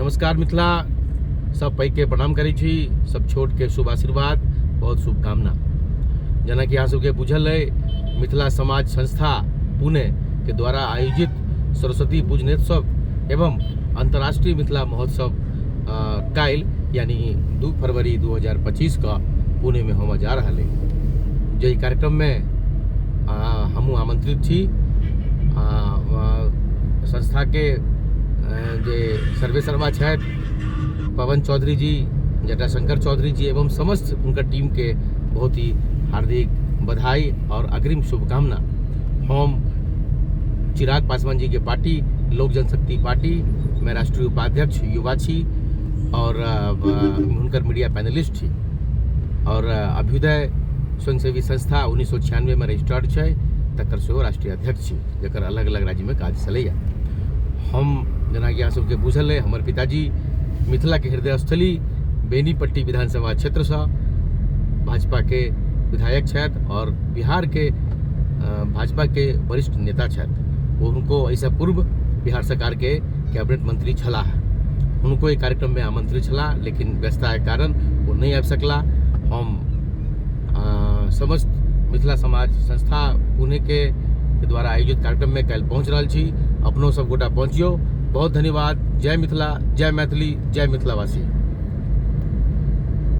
नमस्कार मिथिला, सब पैघके प्रणाम करै छी, सब छोटके शुभ आशीर्वाद, बहुत शुभकामना। जेनाकि अहाँ सबके बुझल अइ, मिथिला समाज संस्था पुणे के द्वारा आयोजित सरस्वती पूजनोत्सव एवं अंतर्राष्ट्रीय मिथिला महोत्सव काल्हि यानी 2 फरवरी 2025 का पुणे में होमय जा रहल अइ। जाहि कार्यक्रममे हमहूँ आमंत्रित छी, संस्थाके जे सर्वे सर्वा छथि पवन चौधरी जी, जटाशंकर चौधरी जी एवं समस्त हुनकर टीमके बहुत ही हार्दिक बधाई और अग्रिम शुभकामना। हम चिराग पासवान जी के पार्टी लोक जनशक्ति पार्टी में राष्ट्रीय उपाध्यक्ष युवा छी और हुनकर मीडिया पैनलिस्ट छी और अभ्युदय स्वयंसेवी संस्था 1996 में रजिस्टर्ड छै, तकर सेहो राष्ट्रीय अध्यक्ष छी, जकर अलग अलग राज्यमे काज चलैए। हम जेनाकि अहाँ सबके बुझल अइ, हमर पिताजी मिथिलाके हृदयस्थली बेनीपट्टी विधानसभा क्षेत्रसँ भाजपाके विधायक छथि और बिहारके भाजपाके वरिष्ठ नेता छथि। ओ हुनको एहिसँ पूर्व बिहार सरकारके कैबिनेट मंत्री छलाह। हुनको एहि कार्यक्रममे आमंत्रित छलाह, लेकिन व्यस्तताके कारण ओ नहि आबि सकलाह। हम समस्त मिथिला समाज संस्था पुणेके द्वारा आयोजित कार्यक्रममे काल्हि पहुँच रहल छी। अपनो सब गोटा पहुँचियौ। बहुत धन्यवाद। जय मिथिला, जय मैथिली, जय मिथिलावासी।